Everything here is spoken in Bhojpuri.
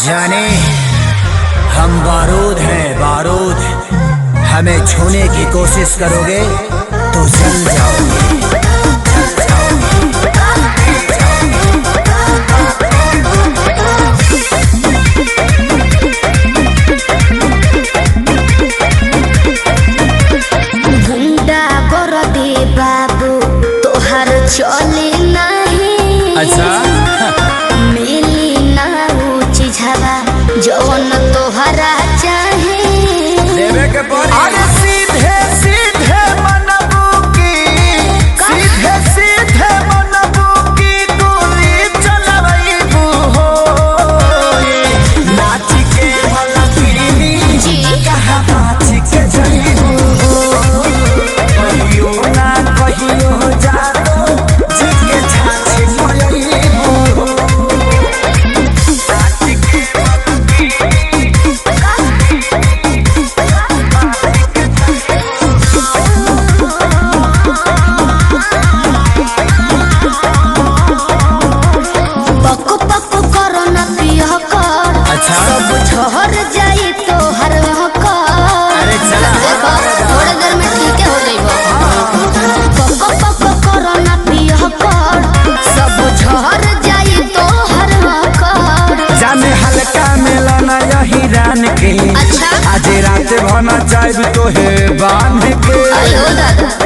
जाने हम बारूद हैं बारूद, हमें छूने की कोशिश करोगे तो जल जाओगे, जल जाओगे। गुंडा कर दे बाबू तोहर चले नहीं। अच्छा। मिली ना ऊ चीजवा जवन तोहरा चाहे। देवे के पड़ी। अरे सीधे सीधे मनबू की, सीधे सीधे मनबू की गोली चलबू हो। नाच के मलकिनी जी। कहाँ नाच के जइबू हो। कहियो ना कहियो जातो जिके छाछ मयबू हो। नाच के मलकिनी। पक पक करो ना पिय कर। अच्छा। सब झर जाई तोहर कर। अरे चला। देखो थोड़े देर में ठीक हो जाइबो। पक पक करो ना पिय कर, सब झर जाई तोहर कर। जाने हल्का मेला ना यही रान के। अच्छा। आज रात भना चाहब तो हे बांध के। अयो दादा।